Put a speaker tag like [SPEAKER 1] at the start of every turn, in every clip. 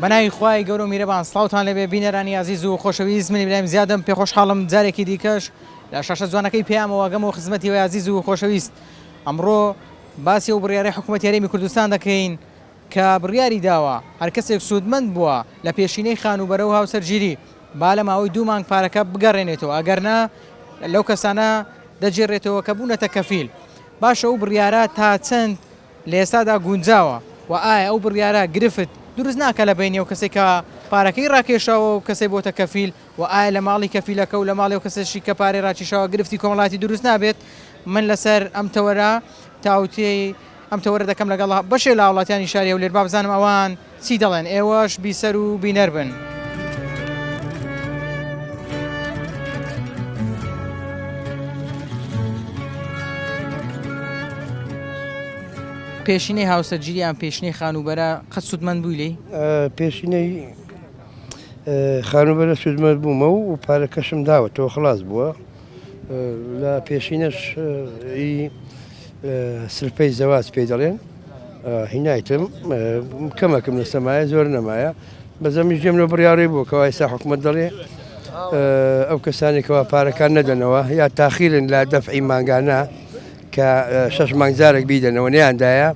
[SPEAKER 1] بەناوی خوای گەورە و میرەبان سڵاوتان لێبێ بینەرانی ئازیز و خۆشەویست من ئیبراهیم زیادم پێخۆشحاڵم جارێکی دیکەش لە شاشە جوانەکەی پەیامەوە گەمەوە خزمەتی ئێوەی ئازیز و خۆشەویست ئەمڕۆ باسی ئەو بڕیارەی حکوومەتی هەرێمی کوردستان دەکەین کە بڕیاری داوە هەر کەسێک سوودمەند بووە لە پێشینەی خانووبەرە و هاوسەرگیری با لە ماوەی دوو مانگ پارەکە بگەڕێنێتەوە ئەگەرنا لەو کەسانە دەگێڕێتەوە کە بوونەتە کەفیل باشە ئەو بڕیارە تا چەند لە ئێستادا گونجاوە و ئایا ئەو بڕیارە گرفت دروست ناکا لە بەینی ئەو کەسەی کە پارەکەی ڕاکێشاوە و کەسەی بۆتە کەفیل و ئایا لە ماڵی کەفیلەکە و لە ماڵی ئەو کەسەشی کە پارەی ڕاکیشاوە گرفتی کۆمەڵایەتی دروست نابێت من لەسەر ئەم تەوەرە تاوتوێی ئەم تەوەرە دەکەم لەگەڵ بەشێ لە هاوڵاتیانی شاری هەولێر با بزانم ئەوان چی دەڵێن ئێوەش بیسەر و بینەر بن. پێشینەی هاوسەرگیری یان پێشینەی خانووبەرە قەت سوودمەند بووی لێی؟
[SPEAKER 2] پێشینەی خانووبەرە سوودمەند بوومە و پارەکەشم داوەتەوە خلاص بووە لە پێشینەش سرپەی زەواج پێی دەڵێن هینایتم کەمەکم لە سەمایە زۆر نەمایە بەزەمی ژێم لە بڕیاڕی بوو کەوا ئێستا حکوومەت دەڵێ ئەو کەسانێکەوە پارەکان نەدەنەوە یا تاخیرن لە دەفعی مانگانە کە شەش مانگ جارێک بیدەنەوە نیاندایە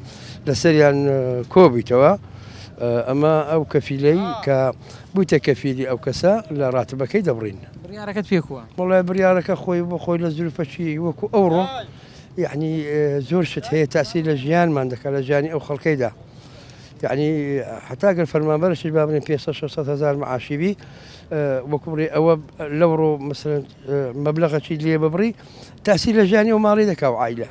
[SPEAKER 2] لەسەریان کۆبیتەوە ئەمە ئەو کەفیلەی کە بوویتە کەفیلی ئەو کەسە لە ڕاتبەکەی دەبڕین.
[SPEAKER 1] بڕیارەکەت پێکوە؟
[SPEAKER 2] وەڵای بڕیارەکە خۆی بۆ خۆی لە زروفەکی وەکو ئەوڕۆ یعنی زۆر شت هەیە تاسیر لە ژیانمان دەکات لە ژیانی ئەو خەڵکەیدا یعنی حتا گەر فەرمانبەرشی با بڵێن 500 600 هزار معاشی بی وەکو بڵێ ئەوە لەوڕۆ مثلا مەبلەغەکی لێ ببڕی تاسیر لە ژیانی ئەو ماڵی دەکا و عایلە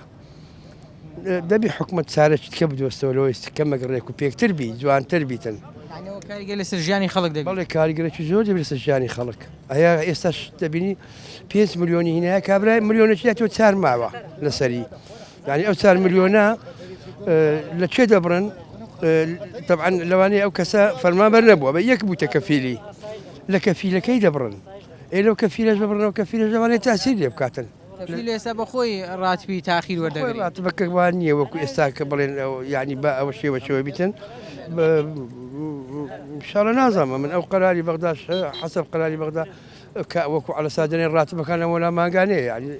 [SPEAKER 2] دەبی حکومەت چارەکی تکە بدۆستەوە لەوەی کەمێک ڕێک و پێکتر بی جوانتر بیتن.
[SPEAKER 1] یانی ئەوە کاریگەر لەسەر ژیانی خەڵک دەبی؟
[SPEAKER 2] بەڵێ کاریگەرێکی زۆر دەبی لەسەر ژیانی خەڵک. ئەیا ئێستاش دەبینی 5 ملیۆنی هینایە کابرای ملیۆنێکی داتەوە چار ماوە لەسەری. یعنی ئەو چار ملیۆنە لە کێ دەبڕن؟ طبعا لەوانەیە ئەو کەسە فەرمانبەر نەبووە بە یەک بووتە کەفیلی لە کەفیلەکەی دەبڕن. ئێ لەو کەفیلەش ببڕنەوە کەفیلەش لەوانەیە تاسیر لێ بکاتن.
[SPEAKER 1] کەفیل ئێستا بە خۆی ڕاتبی تاخیر وەردەگری.
[SPEAKER 2] ڕاتبەکە وا نییە وەکو ئێستا کە بڵێن یعنی بە ئەوە شێوە شێوە بیتن شاڵە نازانم من ئەو قەراری بەغداش حەسەب قەراری بەغدا کە وەکو عەلە سادەنێ ڕاتبەکان لەمەولا مانگانەیە یعنی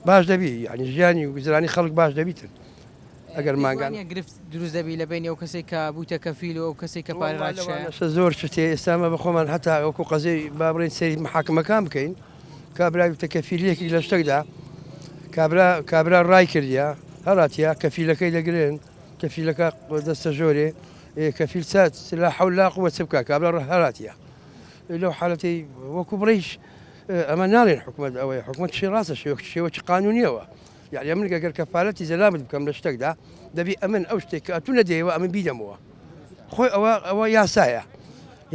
[SPEAKER 2] باش دەبی یعنی ژیانی و گوزرانی خەڵک باش دەبیتن
[SPEAKER 1] ئەگەر مانگان گرفت دروست دەبی لە بینی ئەو کەسێک کە بوویتە کەفیل و ئەو کەسێک کە پارە
[SPEAKER 2] ڕاکشایە زۆر شتێ ئێستا مە بەخۆمان هەتا وەکو قەزیەی با بڵێن سەیری محاکمەکان بکەین کابرا وتە کەفیلێکی لە شتێکدا کابرا کابرا ڕای کردە هەڵاتە کەفیلەکەی دەگرن کەفیلەکە دەستە ژۆرێ کەفیل چات لا حول لا قوة چ بکە کابرا ڕە هەڵاتە لەو حالەتی وەکو بڕیش ئەمە ناڵێن حکومت ئەوەی حکومت شی ڕاستە شێوە شێوەکی قانونیەوە یعنی من گەگەر کەفالەتی زەلامت بکەم لە شتێکدا دەبی ئەمن ئەو شتێک کە ئەتو نەدەیەوە ئەمن بیدەمەوە خۆی ئەوە ئەوە یاسایە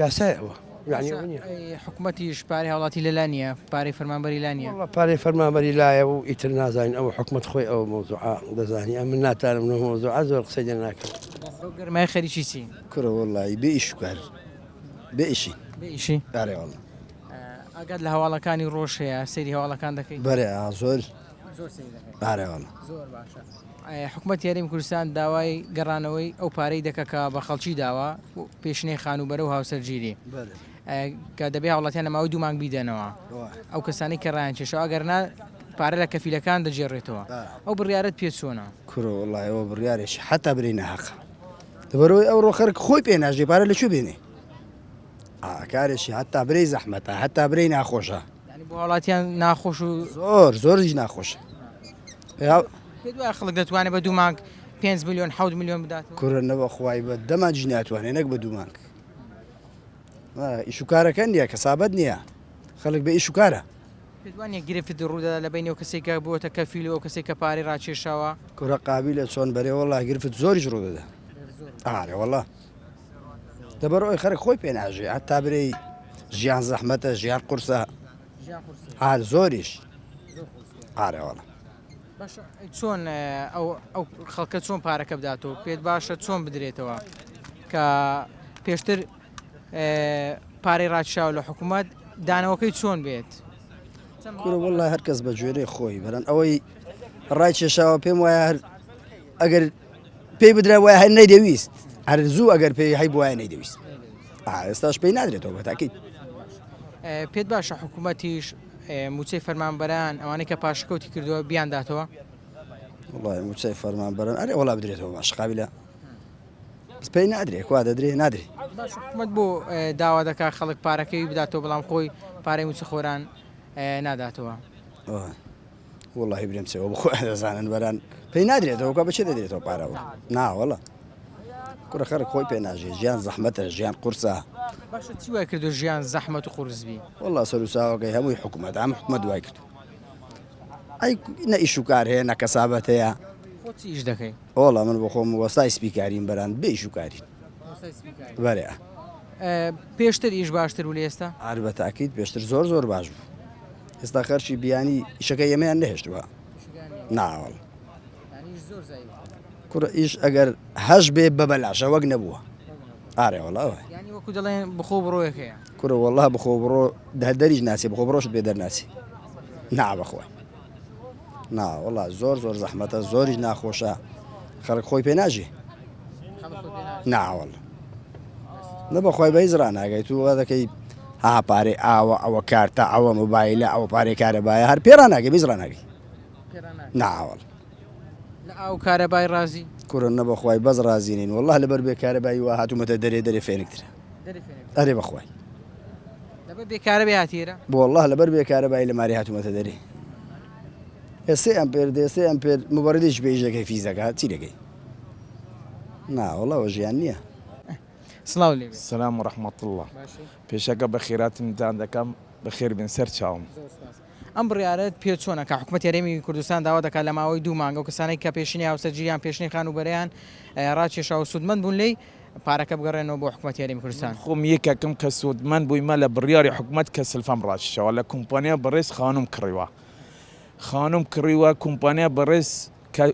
[SPEAKER 2] یاسایە ئەوە یعنی ئەوە نییە.
[SPEAKER 1] ئەی حکومەتیش پارەی هاوڵاتی لەلا نییە پارەی فەرمانبەری لا نییە؟
[SPEAKER 2] وەڵا پارەی فەرمانبەری لایە و ئیتر نازانین ئەوە حکومەت خۆی ئەو مەوزوعە دەزانی ئەمن ناتانم لەو مەوزوعە زۆر قسەی لێ ناکەم.
[SPEAKER 1] بەو گەرمایە خەریکی چی؟
[SPEAKER 3] کوڕە وەڵایی بێ ئیش و کار بێ ئیشین.
[SPEAKER 1] بێ ئیشی؟
[SPEAKER 3] ئەرێ وەڵا.
[SPEAKER 1] ئاگات لە هەواڵەکانی ڕۆژ هەیە سەیری هەواڵەکان دەکەی؟
[SPEAKER 3] بەرێ ئا زۆر.
[SPEAKER 1] زۆر سەیری دەکەی؟
[SPEAKER 3] ئەرێ وەڵا.
[SPEAKER 1] زۆر باشە. حکومەتی هەرێمی کوردستان داوای گەڕانەوەی ئەو پارەی دەکا کە بە خەڵکی داوە پێشینەی خانووبەرە و هاوسەرگیری کە دەبێ هاوڵاتیان لە ماوەی دوو مانگ بیدەنەوە ئەو کەسانەی کە ڕایان کێشەوە ئەگەر نا پارە لە کەفیلەکان دەگێڕێتەوە ئەو بڕیارەت پێ چۆنە؟
[SPEAKER 3] کورە وەڵای ئەوە بڕیارێکی حەتا برێی ناهەقە لەبەرئەوەی ئەوڕۆ خەرک خۆی پێ ناژێ پارە لە کوێ بێنێ ئا کارێکی حەتا برێی زەحمەتە حەتا برێی ناخۆشە
[SPEAKER 1] یانی بۆ هاوڵاتیان ناخۆش و
[SPEAKER 3] زۆر زۆریش ناخۆشە
[SPEAKER 1] پێت وایە خەڵک دەتوانێت بە دوو مانگ 5 میلیۆن 7 میلیۆن بدات
[SPEAKER 3] کورە نەوە خوای بە دە مانگیش ناتوانێت نەک بە دوو مانگ ئیش و کارەکە نییە کەسابەت نییە خەڵک بە ئیش و کارە
[SPEAKER 1] پێت وانیە گرفت ڕوودەدا لە بینی ئەو کەسێک کە بووەتە کەفیل و ئەو کەسێک کە پارەی ڕاکێشاوە
[SPEAKER 3] کورە قابیلە چۆن بەرێ وەڵا گرفت زۆریش ڕوودەدا ئارێ وەڵا لەبەر ئەوەی خەرک خۆی پێ ناژێ هەتا برێی ژیان زەحمەتە ژیان قورسە هار زۆریش ئارێ وەڵا
[SPEAKER 1] باشە چۆن ئەو ئەو خەڵکە چۆن پارەکە بداتەوە پێت باشە چۆن بدرێتەوە کە پێشتر پارەی ڕاکشاوە لە حکوومەت دانەوەکەی چۆن بێت
[SPEAKER 3] کورە وەڵا هەر کەس بە گوێرەی خۆی بەرن ئەوەی ڕای کێشاوە پێم وایە هەر ئەگەر پێی بدرا وایە هەر نەیدەویست هەر زوو ئەگەر پێی هەی بواە نەیدەویست. ئێستاش پێی نادرێتەوە بە تاکید.
[SPEAKER 1] پێت باشە حکوومەتیش مووچەی فەرمانبەران ئەوانەی کە پاشەکەوتی کردووە بیانداتەوە؟
[SPEAKER 3] وڵی مووچەی فەرمانبەران ئەرێ وەڵا بدرێتەوە باش قابلە بەس پێی نادرێ کوا دەدرێ نادرێ.
[SPEAKER 1] باش حکوومەت بۆ داوا دەکات خەڵک پارەکەی بداتەوە بەڵام خۆی پارەی مووچەخۆران ناداتەوە؟
[SPEAKER 3] وەڵاهی برێم چێوە بخۆیان دەزانن بەران پێی نادرێتەوە کە بەچێ دەدرێتەوە پارەوە ناوەڵە کوڕە خەرک خۆی پێ ناژێ ژیان زەحمەتە ژیان قورسە
[SPEAKER 1] باشە چی وای کردو ژیان زەحمەت و قورس بی
[SPEAKER 3] والله سەر و ساوەکەی هەمووی حکوومەت ئەم حکوومەت دوای کردو ئەی نە ئیش و کار هەیە نە کەسابەت هەیە
[SPEAKER 1] خۆ چی ئیش دەکەی
[SPEAKER 3] وەڵا من بۆ خۆم وەستای سپیکاریم بەران بێ ئیش و کارین بەرێ
[SPEAKER 1] پێشتر ئیش باشتر بوو لە ئێستا
[SPEAKER 3] هەر بە تاکید پێشتر زۆر زۆر باش بوو ئێستا خەرکی بیانی ئیشەکە ئێمەیان نەهێشتووە ناوەڵ کوڕە ئیش ئەگەر هەش بێ بە بەلاشە وەک نەبووە ئارێ وەڵا
[SPEAKER 1] ینی وەکو دەڵێن بخۆ بڕۆیەک هەیە
[SPEAKER 3] کوڕە وەڵا بخۆ بڕۆ دەریش ناسی بخۆ بڕۆشت پێ دەرناسی نا بەخۆی نا وەڵا زۆر زۆر زەحمەتە زۆریش ناخۆشە خەڵک خۆی پێ ناژی ناوەڵ نە بەخوای بە هیچ ڕاناگەی تو وا دەکەی ها پارەی ئاوە ئەوە کارتە ئەوە مۆبایلە ئەوە پارەی کارەبایە هەر پێ ڕاناگەی بە هیچ ڕاناگەی ناوەڵ
[SPEAKER 1] لە ئاو کارەبای ڕازی
[SPEAKER 3] کورە نە بەخوای بەس ڕازی نین والله لەبەر بێ کارەبایی وا هاتوومەتە دەرێ دەرێ فێنکترە ئەرێ بەخوای
[SPEAKER 1] لەبەر بێ کارەبای هاتیرە
[SPEAKER 3] والله لەبەر بێ کارەبایی لە ماری هاتوومەتە دەرێ ئێسێ ئەمپێر دێسێ ئەمپێر مبەردیش بێژەکەی فیزەکە چی دەکەی نا وەڵا ئەوە ژیان نییە.
[SPEAKER 1] سڵاو لێ بێ.
[SPEAKER 4] سلام و رحمە اللە پێشەکە بەخێراتنتان دەکەم بەخێر بێن سەر چاوم.
[SPEAKER 1] زۆر سوپاس. ئەم بڕیارەت پێ چۆنە کە حکومەتی هەرێمی کوردستان داوا دەکات لە ماوەی دوو مانگ ئەو کەسانەی کە پێشینەی هاوسەرگیریان پێشینەی خانووبەرەیان ڕاکێشا و سوودمەند بوون لێی پارەکە بگەڕێنەوە بۆ حکومەتی هەرێمی کوردستان؟
[SPEAKER 4] من خۆم یەکێکم کە سوودمەند بوویمە لە بڕیاری حکومەت کە سلفەم ڕاکێشاوە لە کۆمپانیا بەڕێز خانووم کڕیوە خانووم کڕیوە کۆمپانیا بەڕێز کە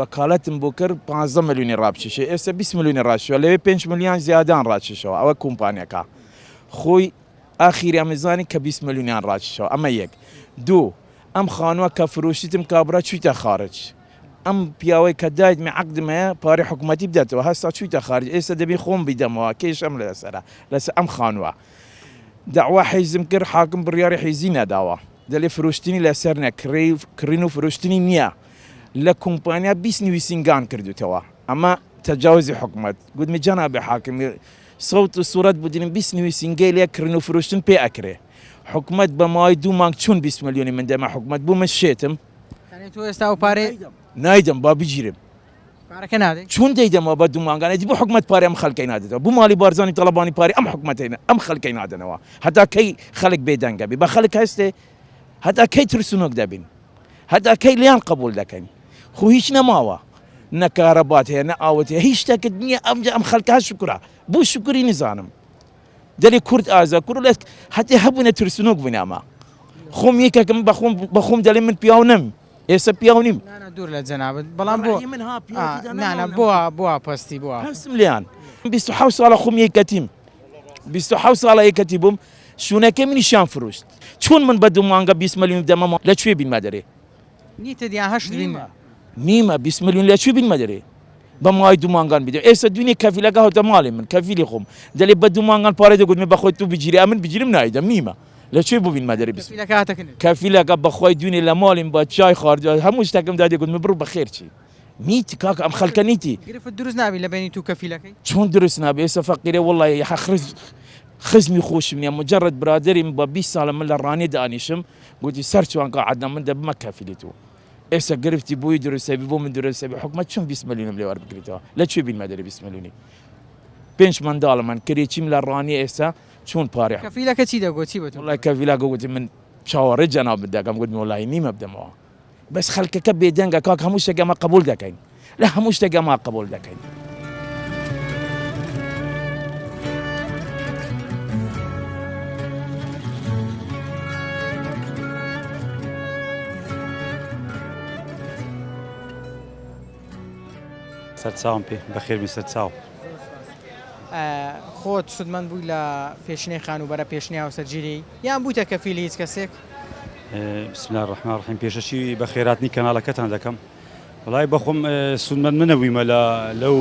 [SPEAKER 4] وەکالەتم بۆ کرد 15 ملیۆنی ڕابچشێ ئێستا 20 ملیۆنی ڕاچشەوە لەوێ 5 ملیۆن زیادان ڕاچشەوە ئەوە کۆمپانیەکە خۆی ئاخیری ئەمەزانی کە 20 ملیۆنیان ڕاچشەوە ئەمە یەک دوو ئەم خانووە کە فرۆشتم کابرا چوویتە خارج ئەم پیاوەی کە دایتمی عەقدم هەیە پارەی حکوومەتی بداتەوە هەستا چوویتە خارج ئێستا دەبی خۆم بیدەمەوە کێشەم لەسەرە لەسەر ئەم خانووە دەعوا حیزم کرد حاکم بڕیاری حیزی نەداوە دەلێ فرۆشتنی لەسەر نیە کڕین و فرۆشتنی نییە لە کۆمپانیا 20 نووسینگان کردوتەوە ئەمە تەجاوزی حکومەت گوتمی جەنابی حاکم سەوت و سوورەت بدرین 20 نووسینگەی لێ کڕین و فرۆشتن پێ ئەکرێ حکومەت بە ماوەی دوو مانگ چون 20 ملیۆنی من دەمە حکومەت بوو من شێتم
[SPEAKER 1] یانی تۆ ئێستا ئەو پارەی
[SPEAKER 4] نایدەم با بگیرم
[SPEAKER 1] پارەکە نادەی؟
[SPEAKER 4] چۆن دەیدەمەوە بە دوو مانگانە ئیدی بۆ حکومەت پارەی ئەم خەلکەی نادێتەوە بۆ ماڵی بارزانی تاڵەبانی پارەی ئەم حکومەتەی ئەم خەلکەی نادەنەوە هەتا کەی خەلک بێدەنگە بی بە خەلک هەستێ هەتا کەی ترسنۆک دەبین هەتا کەی لیان قبول دەکەین خۆ هیچ نەماوە نە کارەبات هەیە نە ئاوت هەیە هیچ شتێکت نییە ئەمجا ئەم خەلکە شکرە بۆ شکری نزانم دەلێ کورد ئازا کورد لە هەتێ هەبوونە ترسنۆک بووین ئەمە خۆم یەکێکم بەخۆم بەخۆم دەلێ من پیاو نم ئێستا پیاو نیم.
[SPEAKER 1] نانا دوور لە جەنابت بەڵام بۆ
[SPEAKER 4] ڕەئی من ها پیاوەتی دا
[SPEAKER 1] نانا
[SPEAKER 4] نەماون
[SPEAKER 1] بۆ بۆ پەستی بۆ
[SPEAKER 4] پەستم لێیان 27 ساڵە خۆم یەکەتیم 27 ساڵە یەکەتی بووم شوونەکەی منیشیان فروشت چۆن من بە دوو مانگە 20 ملیۆن بدەمە لە کوێ بینمە دەرێ
[SPEAKER 1] نیتت یان هەشت بینمە
[SPEAKER 4] نیمە 20 ملیۆن لە کوێ بینمە دەرێ بە ماوەی دوو مانگان بدەم ئێستا دوێنێ کەفیلەکە هاتە ماڵی من کەفیلی خۆم دەلێ بە دوو مانگان پارەی دەگوتمی بەخۆی تو بگیری ئەمن بگیرم نایدەم نیمە لە کوێ ببینمە دەرێ بیست
[SPEAKER 1] کەفیلەکە هاتە کنت
[SPEAKER 4] کەفیلەکە بەخوای دوێنێ لە ماڵیم بە چای خوارد هەموو شتەکەم دادێ گوتمی بڕۆ بەخێر چی نیتی کاکە ئەم خەلکە نیتی
[SPEAKER 1] گرفت دروست نابی لە بەینی تو کەفیلەکەی
[SPEAKER 4] چۆن دروست نابێ ئێستا فەقیرە وەڵی حەخرز خزمی خۆشم نیە مجرد برادەریم بە 20 ساڵە من لە ڕانیە دانیشم گوتی سەر چوان کا عەدنان من دەبمە کەفیلی تو ئێستا گرفتی بۆی دروست ئەبی بۆ من دروست ئەبی حکومەت چۆن 20 ملیۆنم لێ وەربگریتەوە لە کوێ بینمە دەرێ 20 ملیۆنی پێنج منداڵم من کرێچیم لە ڕانیە ئێستا چۆن پارەی
[SPEAKER 1] کەفیلەکە چی دەگۆ چی بە تۆ
[SPEAKER 4] وەڵای کەفیلەکە گوتی من چاوەڕێ جەنابت دەکەم گوتم وەڵای نیمە بدەمەوە بەس خەلکەکە بێدەنگە کاک هەموو شتێک ئەمە قبول دەکەین لە هەموو شتێک ئەمە قبول دەکەین.
[SPEAKER 5] سەرچاوم پێ بەخێربێن سەرچاو.
[SPEAKER 1] خۆت سوودمەند بووی لە پێشینەی خانووبەرە پێشینەی هاوسەرگیری یان بوویتە کەفیلی هیچ کەسێک؟
[SPEAKER 5] بسم الله الرحمن الرحیم پێشەکی بەخێراتنی کەناڵەکەتان دەکەم وڵی بەخۆم سوودمەند منەبوویمە لە لەو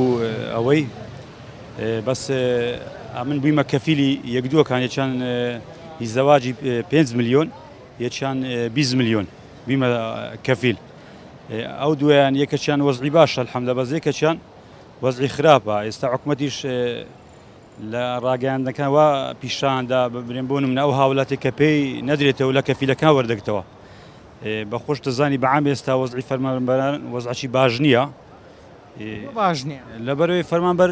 [SPEAKER 5] ئەوەی بەس ئەمن بوویمە کەفیلی یەک دووەکان یەکیان هی زەواجی 5 ملیۆن یەکیان 20 ملیۆن بیمە کەفیل ئەو دویان یەکەچیان وەزعی باشە الحمد بەس یەکەچیان وەزعی خراپە ئێستا حکومەتیش لە ڕاگەیاندنەکان وا پیشاندا ببرێن بۆ نمونە ئەو هاوڵاتی کە پێی نەدرێتەوە لە کەفیلەکان وەردەگتەوە بە خۆش دەزانی بەعام ئێستا وەزعی فەرمانبەران وەزعی باش نییە
[SPEAKER 1] باش نییە
[SPEAKER 5] لەبەرەوەی فەرمانبەر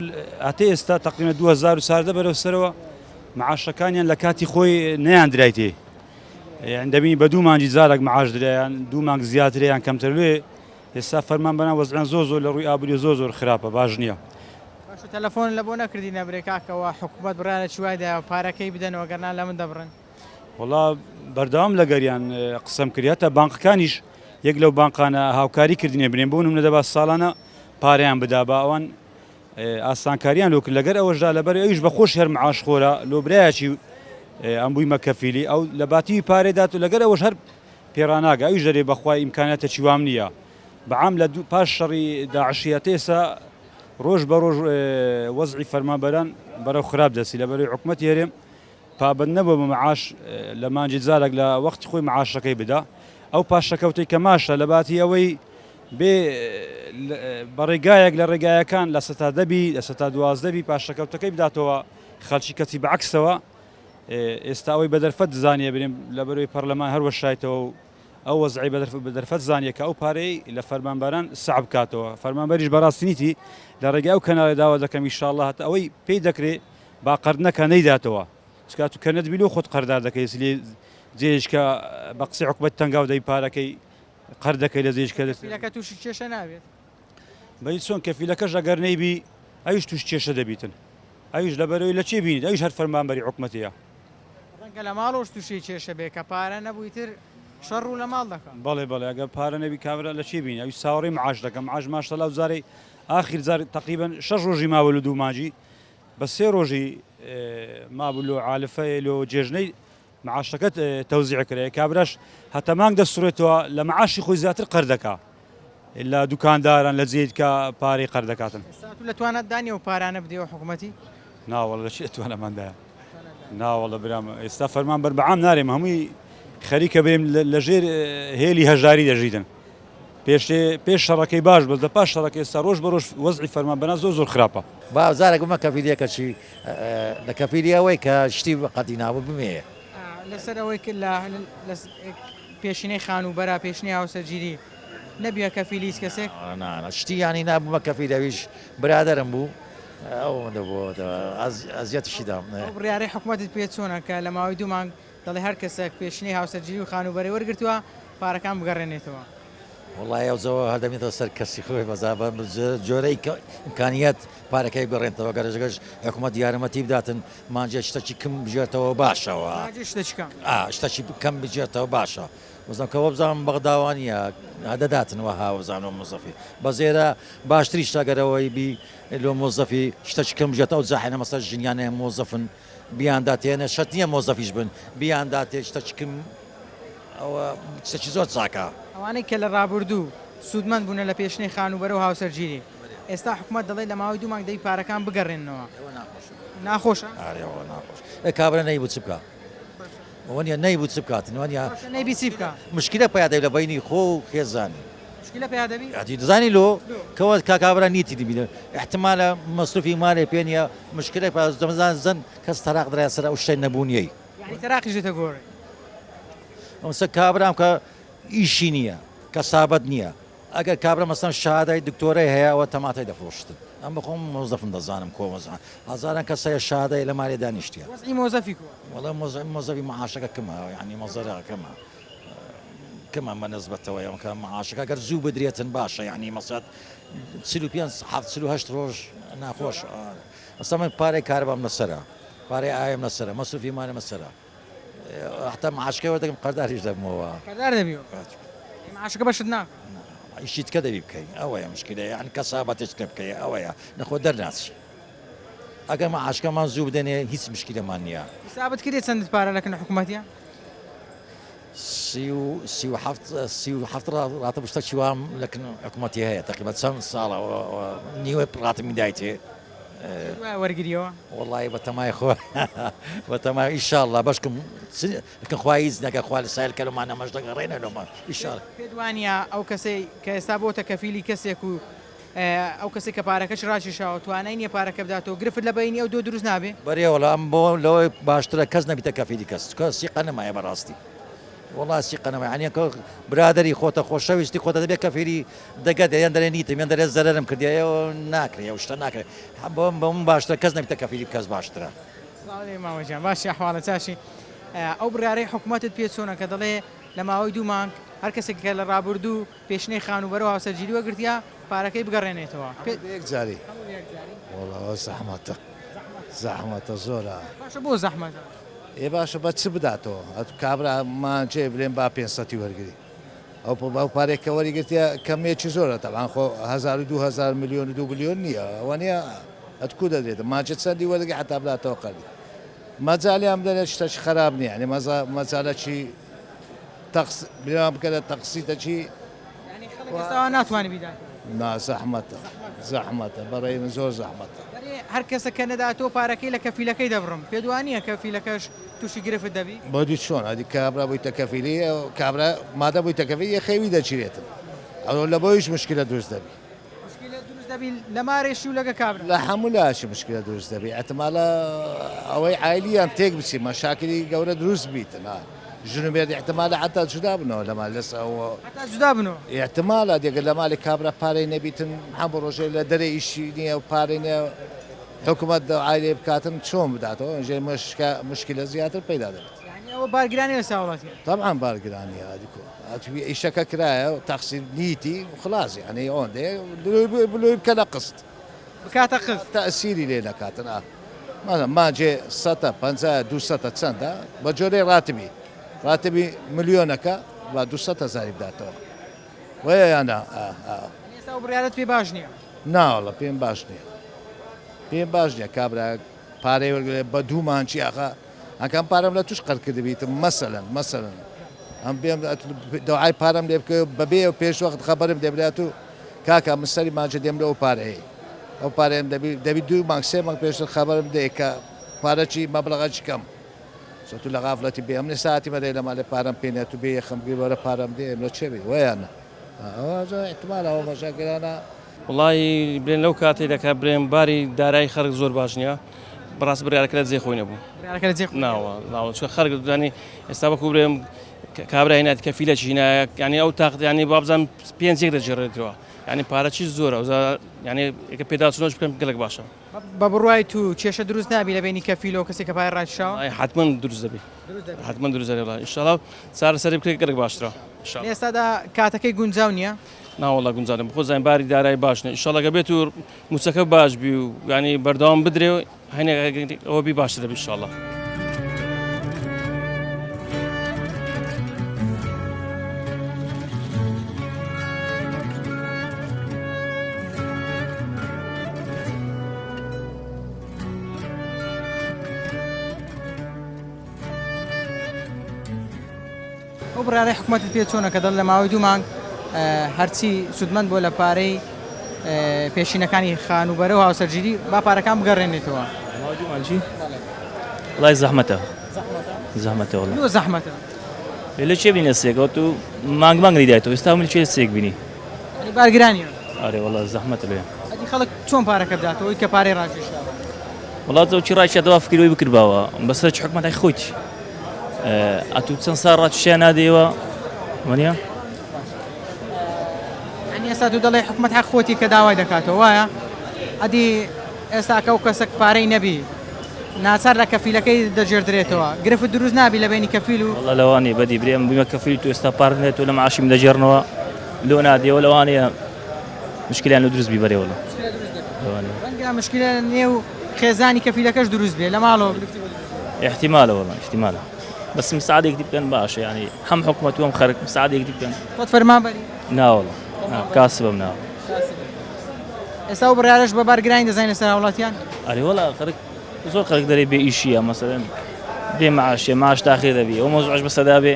[SPEAKER 5] هەتە ئێستا تقریبا 2014 بەرەو سەرەوە معاشەکانیان لە کاتی خۆی نەیان درایتێ یان دەبینی بە دوو مانگی جارێک معاش درایان دوو مانگ زیاتریان کەمتر لێ ئێستا فەرمانبەران وەزعیان زۆر زۆر لە ڕووی ئابووری زۆر زۆر خراپە باش نییە.
[SPEAKER 1] باشە تەلەفۆن لە بۆ نەکردی نەبرێ کاکە وا حکومەت بڕیارێکی وای دایە پارەکەی بدەنەوە گەر نا لە من دەبڕن.
[SPEAKER 5] وەڵا بەردەوام لەگەریان قسەم کرد هەتا بانقەکانیش یەک لەو بانقانە هاوکاری کردنێ بنێن بۆ نمونە دەبا ساڵانە پارەیان بدا با ئەوان ئاسانکاریان لۆ کرد لەگەر ئەوەشدا لەبەر ئەویش بە خۆش هەر معاش خۆرە لۆ برایەکی ئەم بوویمە کەفیلی ئەو لە باتیوی پارێ دات و لەگەر ئەوەش هەر پێڕاناگە ئەویش دەرێ بەخوای ئیمکانیاتەکی وام نییە بەعام لە پاش شەڕی داعشی هەتا ئێستا ڕۆژ بە ڕۆژ وەزعی فەرمانبەران بەرەو خراپ دەچی لەبەرەی حکومەتی هەرێم پابەند نەبووە بە معاش لە مانگی جارێک لە وەختی خۆی معاشەکەی بدا ئەو پاشەکەوتەی کە ماشە لە باتی ئەوەی بێ بە ڕێگایەک لە ڕێگایەکان لە سەتا دەبی لە سەتا دوازدەبی پاشەکەوتەکەی بداتەوە خەڵکی کەچی بەعکسەوە ئێستا ئەوەی بە دەرفەت زانیە برێم لە بەرەوەی پەرلەمان هەر وەشایتەوە و ئەو وەزعی بە دەرفەت زانیە کە ئەو پارەی لە فەرمانبەران سەعب بکاتەوە فەرمانبەریش بەڕاستی نیتی لە ڕێگای ئەو کەناڵی داوا دەکەم ئیشاڵڵا هەتا ئەوەی پێی دەکرێ با قەرد نەکا نەیداتەوە چکا تو کە نەتبی لۆ خۆت قەردار دەکەی لێ جێیش کە بە قسەی حکومەت تەنگاو دەی پارەکەی قەرد دەکەی لە جێیش کە
[SPEAKER 1] کەفیلەکە تووشی کێشە نابێت؟
[SPEAKER 5] بەی چۆن کەفیلەکەش ئەگەر نەیبی ئەویش تووش کێشە دەبیتن ئەویش لەبەرەوەی لە چێ بینیت ئەویش هەر فەرمانبەری حکومەتەیە.
[SPEAKER 1] ڕەنگە لە ماڵەوەش تووشی کێشە بێ کە پارە نەبوو ئیتر شەڕ ڕوو لە ماڵ دەکا.
[SPEAKER 5] بەڵێ بەڵێ ئەگەر پارە نەبی کابرا لە چێ بینی ئەویش چاوەڕێی معاش دەکا معاش ماشەڵا ئەو جارەی ئاخیر جار تەقریبەن شەش ڕۆژی ماوە لە دوو مانگی بە سێ ڕۆژی مابوو لۆ عالفەیە لۆ جێژنەی معاشەکەت تەوزیع کرێ کابراش هەتا مانگ دەسڕێتەوە لە معاشی خۆی زیاتر قەر دەکا لە دوکانداران لە جێیت کە پارەی قەر دەکاتن.
[SPEAKER 1] ئێستا تو لە توانات دا نیە ئەو پارانە بدەیەوە حکومەتی؟
[SPEAKER 5] ناوەڵە لە چی لە تواناماندایە ناوەڵە برام ئێستا فەرمان بەر بەعام نارێم هەمووی خەریکە برێم لە ژێر هێلی هەژاری دەژیدن پێشێ پێش شەڕەکەی باش بەس لە پاش شەڕەکە ئێستا ڕۆژ بە ڕۆژ وەزعی فەرمانبەران زۆر زۆر خراپە.
[SPEAKER 6] با جارێک بمە کەفیلیە کەچی لە کەفیلی ئەوەی کە شتی قەتی نابوو بمێ.
[SPEAKER 1] لەسەر ئەوەی کە لە پێشینەی خانووبەرە پێشینەی هاوسەرگیری نەبیە کەفیلی هیچ کەسێک؟
[SPEAKER 6] نا نا شتی یانی نا بمە کەفیل ئەویش برادەرم بوو ئەوەندە بۆ ئەزیەتیشی دام.
[SPEAKER 1] ئەو بڕیارەی حکومەتت پێ چۆنە کە لە ماوەی دوو مانگ دەڵێ هەر کەسێک پێشینەی هاوسەرگیری و خانووبەرەی وەرگرتووە پارەکان بگەڕێنێتەوە.
[SPEAKER 6] وەڵای ئەو جەوە هەر دەمێنێتەوە سەر کەسی خۆی بەس بە جۆرەی ئیمکانیەت پارەکەی بگەڕێنێتەوە گەرەجگەش حکوومەت یارمەتی بداتن مانجێ شتەکی کم بژێتەوە باشەوە
[SPEAKER 1] مانجێ شتەکی کەم
[SPEAKER 6] ئا شتەکی کەم بژێتەوە باشە وزم کە وەبزانم بەغداوانیە دەداتن وەها وەزانم مۆزەفی بەزێرە باشتری شتەگەرەوەی بی لۆ مۆزەفی شتەکی کەم بژێتەوە جاحێنە مەسەر ژنیانە مۆزەفن بیانداتێنە شەرت نییە مۆزەفیش بن بیانداتێ شتەکی کم ئەوە شتەکی زۆر چاکە.
[SPEAKER 1] ئەوانەی کە لە ڕابوردوو سوودمەند بوونە لە پێشینەی خانووبەرە و هاوسەرگیری، ئێستا حکومەت دەڵێت لە ماوەی دوو مانگ دەبی پارەکان بگەڕێننەوە.
[SPEAKER 6] ئێوە ناخۆشە.
[SPEAKER 1] ناخۆشە؟
[SPEAKER 6] ئارێ وەڵا ناخۆشە. ئێ کابرا نەیبوو چ بکا؟ ئەوە نیە نەیبوو چ بکاتن وەنیە.
[SPEAKER 1] باشە نەیبی چی بکا؟
[SPEAKER 6] مشکلە پەیا دەبی لە بەینی خۆ و خێزانی.
[SPEAKER 1] مشکلە پەیا دەبی؟
[SPEAKER 6] ئەتی دەزانی لۆ؟ کەوە کا کابرا نیتی دبینە ئیحتمالە مەسروفی مالێ پێ نیە مشکلە پەیا دەمزان زەن کەس تەراق درایە سەر ئەو شتەی نەبوونیەی.
[SPEAKER 1] یانی تەراقیش دێتە گۆڕێ.
[SPEAKER 6] ئەوسە کابرام کە ئیشی نییە کەسابەت نییە ئەگەر کابرا مەسەن شەهادای دکتۆرای هەیە ئەوە تەماتەی دەفرۆشتن ئەم بەخۆم مۆزەفم دەزانم کۆ مەزان هەزاران کەس هەیە شەهادای لە مالێ دانیشتیە.
[SPEAKER 1] وەزعی مۆزەفی کۆ.
[SPEAKER 6] وەڵا مۆزەفی معاشەکە کەمە یانی مەزەرە کەمە کەمە بە نسبەتەوە یان کە معاشەکە گەر زوو بدرێتن باشە یانی مەسەد 45 حەفت 48 ڕۆژ ناخۆش ئەستا من پارەی کارەبام لەسەرە پارەی ئاوێم لەسەرە مەسروفی مالم لەسەرە حتا معاشەکەی وەردەگرم قەرداریش دەبمەوە.
[SPEAKER 1] قەردار دەبیەوە؟ معاشەکە بەشت ناکا؟
[SPEAKER 6] ئیشی تکە دەبی بکەی ئەوەیە مشکلە یان کەسابەتێک تکە بکەی ئەوەیە نەخۆ دەرناچی ئەگەر معاشەکەمان زوو بدەنێ هیچ مشکلەمان نییە.
[SPEAKER 1] حسابت کردیە چەندت پارە لەکن حکومەتیە؟
[SPEAKER 6] 37 ڕاتب شتەکی وام لەکن حکومەتی هەیە تقریبا چەند ساڵە نیوەی ڕاتبی دایتێ.
[SPEAKER 1] دوای وەرگریەوە؟
[SPEAKER 6] وەڵی بەتەمای خۆ بەتەمای ئیشاڵڵا بەشکم کە خوا هیچ نەکە خوا لە سایل کەلۆمان ئەمەش دەگەڕێنە لۆمان ئیشاڵ.
[SPEAKER 1] پێت وانیە ئەو کەسەی کە ئێستا بۆتە کەفیلی کەسێک و ئەو کەسەی کە پارەکەشی ڕاکێشاوە توانای نیە پارەکە بداتەوە گرفت لە بەینی ئەو دو دروست نابێ؟
[SPEAKER 6] بەرێ وەڵا ئەم بۆ لەوەی باشترە کەس نەبیتە کەفیلی کەس چکە سیقە نەمایە بەڕاستی وەڵا سیقە نەمایە یانی کە برادەری خۆتە خۆشەویستی خۆتە دەبێ کەفیلی دەگەت یان دەرێ نیتم یان دەرێ زەرەرم کردیە ئێوە ناکرێ ئەو شتە ناکرێ بۆ بۆ باشترە کەس نەبیتە کەفیلی کەس باشترە.
[SPEAKER 1] سڵاو لێ مامە گیان باشی ئەحواڵت چاشی ئەو بڕیارەی حکومەتت پێ چۆنە کە دەڵێ لە ماوەی دوو مانگ هەر کەسێک کە لە ڕابردوو پێشینەی خانووبەرە و هاوسەرگیری وەگرتیە پارەکەی بگەڕێنێتەوە.
[SPEAKER 7] هەموو بە یەک جاری.
[SPEAKER 1] هەموو بە یەک جاری.
[SPEAKER 7] وەڵا ئەوە زەحمەتە زەحمەتە زۆرە.
[SPEAKER 1] باشە بۆ زەحمەتە؟
[SPEAKER 7] ئێ باشە بە چ بداتەوە؟ ئەتو کابرا مانجێ بلێن با پێنج سەتی وەرگری ئەو ئەو پارەی کە وەریگرتیە کەمیەکی زۆرە تەبعەن خۆ هەزار و 2000 ملیۆن و 2 بلیۆن نییە ئەوە نییە ئەت کو دەدرێتە مانجێ چەندی وەردەگری حەتا بداتەوە قەرزی مەجالیان بدەنێ شتەکی خەراپ نییە یانی مەزا مەجالەکی تەقس بلێمان بکەنە تەقسیتەکی
[SPEAKER 1] یانی خەڵک ئێستا ناتوانێت بیدات.
[SPEAKER 7] نا زەحمەتە زەحمەتە بەڕێی من زۆر زەحمەتە.
[SPEAKER 1] دەرێ هەر کەسە کە نەداتەوە پارەکەی لە کەفیلەکەی دەبڕم پێت وانیە کەفیلەکەش توشی گرفت دەبی؟
[SPEAKER 7] بەدی چۆن ئەدی کابرا بوویتە کەفیلی کابرا مادە بوویتە کەفیل یە خێوی دەگیرێتن ئەوە لە بۆیش مشکلە دروست دەبی.
[SPEAKER 1] مشکلە دروست دەبی لە مارێشی و لەگە کابرا.
[SPEAKER 7] لە هەموو لایەکی مشکلە دروست دەبی ئیحتمالە ئەوەی عایلیان تێک بچی مەشاکلی گەورە دروست بیتن ها ژن و مێرد ئیحتمالە حەتا جودا بنەوە لە مال لەس ئەوە
[SPEAKER 1] حەتا جودا بنەوە.
[SPEAKER 7] ئیحتمالە دێگە لە مالی کابرا پارەی نەبیتن هەموو ڕۆژێ لە دەرێ ئیشی نییە و پارەی نییە حکوومەت عایلەی بکاتن چۆن بداتەوە ئەنجێ مشکە مشکلە زیاتر پەیدا دەبێت.
[SPEAKER 1] یانی ئەوە بارگرانیە لەسەر هاوڵاتیان.
[SPEAKER 7] تەبعەن بارگرانیە ئەدیکۆ ئەتوی ئیشەکە کرایە تەقسیر نیتی خلاص یانی ئەوەندەیە لۆی بکەنە قست.
[SPEAKER 1] بکاتە قست.
[SPEAKER 7] تەئسیری لێ نەکاتن ئا مەسەلەن مانجێ سەتە پەنجایە دووسەتە چەندە بە جۆرەی ڕاتبی ڕاتبی ملیۆنەکە با دووسەد هەزاری بداتەوە وەیە یان نا ئا ئا.
[SPEAKER 1] یانی ئێستا ئەو بڕیارەت پێ باش نییە؟
[SPEAKER 7] ناوەڵا پێم باش نییە پێم باش نییە کابرا پارەی وەرگرێ بە دوو مانگی ئاخە ئەکەم پارەم لە توش قەر کردبیتم مەسەلەن مەسەلەن ئەم بێم دەوعای پارەم لێ بکەوێ بەبێ ئەو پێش وەخت خەبەرم دێ بلێ تو کاکە من سەری مانجە دێم لەو پارەیە ئەو پارەیەم دەبی دەبی دوو مانگ سێ مانگ پێشتر خەبەرم دێ کە پارەکی مەبلەغەکی کەم سۆ تو لە غافلەتی بێ ئەمن ساعتی مەدەی لە مالێ پارەم پێ نیە تو بێ یەخەم بگری وەرە پارەم دێ لە چێ بێ وەیان ئەوە احتمال ئەوە مەشاکلانە
[SPEAKER 8] وەڵایی برێن لەو کاتەی دەکا برێن باری دارایی خەرک زۆر باش نییە بەڕاست بڕیارەکە لە جێی خۆی نەبوو
[SPEAKER 1] بڕیارەکە لە جێی خۆی
[SPEAKER 8] ناوە ناوە چونکە خەرک دانی ئێستا وەکو برێم کابرا هینات کەفیلەکی هینایە یعنی ئەو تاقت یعنی وابزانم پێنج یەک دەگێڕێتەوە یعنی پارەکی زۆرە ئەوجا یعنی ئەگەر پێداچوونەوەش بکەن گەلەک باشە.
[SPEAKER 1] بە بڕوای تو کێشە دروست نابی لە بەینی کەفیل و کەسێک کە پارەی ڕاکیشاوە؟
[SPEAKER 8] وەڵای حەتمەن دروست دەبی حەتمەن دروست دەبی وەڵای ئینشاڵا چارەسەری بکرێت گەلەک باشترە
[SPEAKER 1] ئینشاڵا. لە ئێستادا کاتەکەی گونجاو نییە؟
[SPEAKER 8] ناوەڵا گونجاو نییە بخۆ زانین باری دارایی باش نییە ئینشاڵا گەر بێت و مووچەکە باش بی و یعنی بەردەوام بدرێ و هەنێک ئەوە بی باشتر دەبی ئینشاڵا.
[SPEAKER 1] ئەو بڕیارەی حکومەتت پێ چۆنە کە دەڵێت لە ماوەی دوو مانگ هەرچی سوودمەند بووە لە پارەی پێشینەکانی خانووبەرە و هاوسەرگیری با پارەکان بگەڕێنێتەوە؟
[SPEAKER 9] ماوەی دوو مانگ چی؟ وەڵای زەحمەتە زەحمەتە وەڵا.
[SPEAKER 1] لۆ زەحمەتە؟
[SPEAKER 9] لە چێ بینە سێک ئەوە تو مانگ مانگ نیدایتەوە ئێستا من چێ سێک بینی
[SPEAKER 1] یانی بارگرانیە
[SPEAKER 9] ئەرێ وەڵا زەحمەتە لێ
[SPEAKER 1] ئەدی خەڵک چۆن پارەکە بداتەوە ئەوی کە پارەی ڕاکێشاوە؟
[SPEAKER 9] وەڵا تۆ چی ڕاکیشا دەوا فکری وەی بکردباوە بەسەر چ حکومەتای خۆیت ئەتوو چەند ساڵ ڕاکیشا نادەیەوە وەنیە؟
[SPEAKER 1] یانی ئێستا تۆ دەڵێی حکومەت حەق خۆتی کە داوای دەکاتەوە وایە؟ ئەدی ئێستا کە ئەو کەسە پارەی نەبی ناچار لە کەفیلەکەی دەگێردرێتەوە گرفت دروست نابی لە بەینی کەفیل و
[SPEAKER 9] وەڵا لەوانەیە بەدی برێ ئەم بوویمە کەفیل تۆ ئێستا پارە نەدەیت تۆ لە معاشی من دەگێڕنەوە لۆ نادەیەوە لەوانەیە مشکلیان لۆ دروست بی بەرێ وەڵا
[SPEAKER 1] مشکلە دروست دەبێت ڕەنگە مشکلە نێو خێزانی کەفیلەکەش دروست بێ لە ماڵەوە گرفتی بۆ دروست
[SPEAKER 9] بێ. احتمالە وەڵا احتمالە بەس مساعدێک دی بکەن باشە یانی هەم حکومەت و هەم خەرک مساعدێک دی بکەن.
[SPEAKER 1] خۆت فەرمانبەری؟
[SPEAKER 9] نا وەڵا نا کاسبم نا.
[SPEAKER 1] کاسبی. ئێستا ئەو بڕیارەش بە بارگرانی دەزانی لەسەر هاوڵاتیان؟
[SPEAKER 9] ئەرێ وەڵا خەرک زۆر خەرک دەرێ بێ ئیشیە مەسەلەن بێ معاشیە معاش تاخیر دەبی ئەو مەوزوعش بەسەدا بێ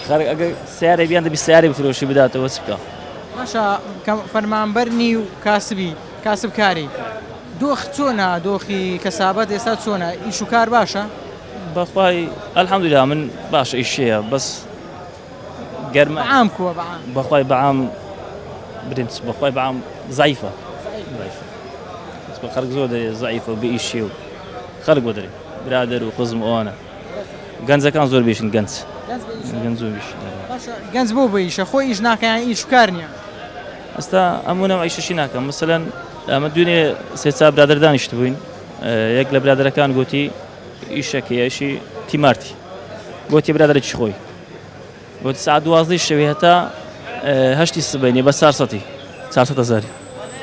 [SPEAKER 9] خەرک ئەگەر سیارێ بیان دەبی سیارێ بفرۆشی بداتەوە چ بکا.
[SPEAKER 1] باشە کە فەرمانبەر نی و کاسبی کاسبکاری. دۆخ چۆنە دۆخی کەسابەت ئێستا چۆنە ئیش و کار باشە؟
[SPEAKER 9] بەخوای الحمدلله من باشە ئیشەیە بەس گەرمە
[SPEAKER 1] بەعام کووە بەعام
[SPEAKER 9] بەخوای بەعام برێم چ بەخوای بەعام زەعیفە زەعیفە بە خەڵک زۆر دەرێ زەعیفە و بێ ئیشێ و خەڵک بۆ دەرێ برادەر و خزم ئەوانە گەنجەکان زۆر بێشن گەنج گەنج زۆر بێشن
[SPEAKER 1] باشە گەنج بۆ بە ئیشە خۆی ئیش ناکە یان ئیش و کار نییە؟
[SPEAKER 9] ئەستا ئەموو نەوە ئیشەشی ناکەم مەسەلەن ئەمە دوێنێ سێ چا برادەر دانیشت بووین یەک لە برادەرەکان گوتی ئیشەکەی ئیشی تیمارتی گوتی برادەرێکی خۆی گوتی ساعت دوازدەی شەوێ هەتا هەشتی سبەینێ بە چارسەتی چارسەد هەزاری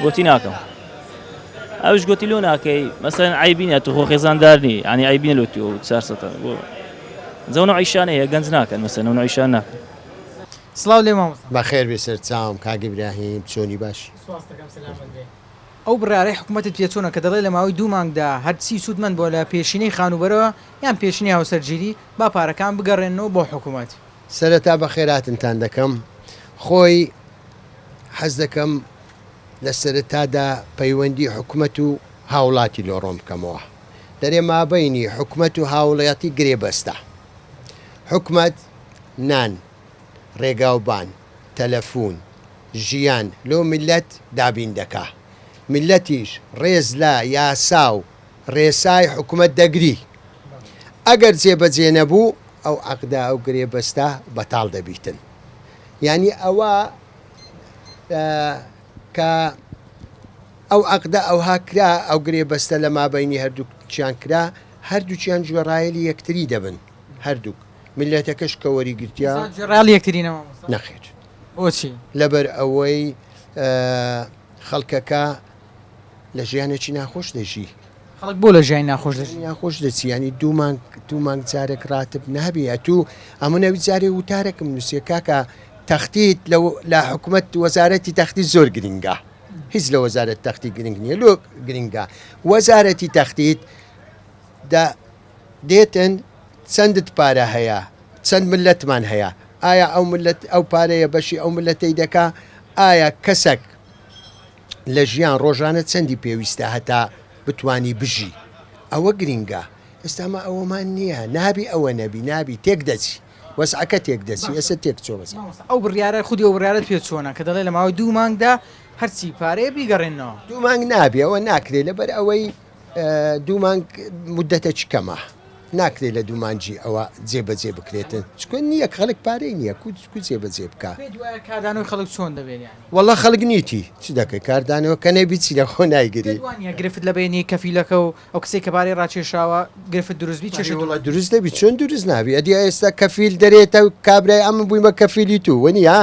[SPEAKER 9] گوتی ناکەم ئەوش گوتی لۆ ناکەی مەسەن عیبی نیە تو خۆ خێزاندار نی ینی عیبی نیە لۆ تو چارسەتە بۆ زەونە عیشانە هەیە گەنج ناکەن مەسەن ئەو عیشان ناکەن
[SPEAKER 1] سڵاو لێ مامۆستا.
[SPEAKER 10] بەخێر بێی سەرچاوم کاک ئیبراهیم چۆنی باشی؟
[SPEAKER 1] سوپاست دەکەم سەلامەت بێ. ئەو بڕیارەی حکومەتت پێ چۆنە کە دەڵێ لە ماوەی دوو مانگدا هەرچی سوودمەند بووە لە پێشینەی خانووبەرە یان پێشینەی هاوسەرگیری با پارەکان بگەڕێننەوە بۆ حکومەت؟
[SPEAKER 10] سەرەتا بەخێرهاتنتان دەکەم خۆی حەز دەکەم لە سەرەتادا پەیوەندی حکومەت و هاوڵاتی لۆ ڕۆن بکەمەوە دەرێ مابەینی حکومەت و هاوڵاتی گرێبەستە حکومەت نان، ڕێگاوبان، تەلەفون، ژیان لۆ میللەت دابین دەکا. میللەتیش ڕێز لە یاسا و ڕێسای حکومەت دەگری. ئەگەر جێبەجێ نەبوو ئەو عەقدە، ئەو گرێبەستە بەتاڵ دەبیتن. یانی ئەوە کە ئەو عەقدە ئەوها کرا، ئەو گرێبەستە لە مابەینی هەردووکیان کرا، هەردووکیان گوێڕایەلی یەکتری دەبن. هەردووک. میللەتەکەش کە وەریگرتیە.
[SPEAKER 1] ئێستا گوێڕایەڵی یەکترینە مامۆستا؟
[SPEAKER 10] نەخێر.
[SPEAKER 1] بۆچی؟
[SPEAKER 10] لەبەر ئەوەی خەڵکەکە لە ژیانێکی ناخۆش دەژی.
[SPEAKER 1] خەڵک بۆ لە ژیانی ناخۆش دەژی؟
[SPEAKER 10] ناخۆش دەچی یانی دوو مانگ دوو مانگ جارێک ڕاتب نابی ئەتوو ئەمن ئەوی جارێ وتارێکم نووسیە کاکە تەختیت لە لە حکومەت وەزارەتی تەختیت زۆر گرنگە هیچ لە وەزارەت تەختی گرنگ نییە لۆ گرنگە وەزارەتی تەختیت دە دێتن چەندت پارە هەیە چەند ملەتمان هەیە ئایا ئەو ملەت ئەو پارەیە بەشی ئەو ملەتەی دەکا ئایا کەسەک لە ژیان ڕۆژانە چەندی پێویستە هەتا بتانی بژی ئەوە گرینگە ئێستا مە ئەوەمان نییە نابی ئەوە نەبی نابی تێک دەچی وەزعەکە تێک دەچی ئێستا تێک چۆ وەزع.
[SPEAKER 1] مامۆستا ئەو بڕیارە خودی ئەو بڕیارەت پێ چۆنە کە دەڵێ لە ماوەی دوو مانگدا هەرچی پارەیە بیگەڕێننەوە؟
[SPEAKER 10] دوو مانگ نابی ئەوە ناکرێ لەبەر ئەوەی دوو مانگ مودەتەکی کەمە ناکرێت لە دوو مانگی ئەوە جێبەجێ بکرێتن چکۆ نییە خەڵک پارەی نییە کو کو جێبەجێ بکە
[SPEAKER 1] پێت وایە کاردانەوەی خەڵک چۆن دەبێت یانی؟
[SPEAKER 10] وەڵا خەڵک نیتی چ دەکەی کاردانەوە کە نەبی چی لە خۆ نایگری.
[SPEAKER 1] پێت وانییە گرفت لە بەینی کەفیلەکە و ئەو کەسەی کە پارەی ڕاکێشاوە گرفت دروست بی کێشە
[SPEAKER 10] وەڵا دروست دەبی چۆن دروست نابی ئەدی ئێستا کەفیل دەرێتە کابرای ئەمن بوویمە کەفیلی تو وەنیە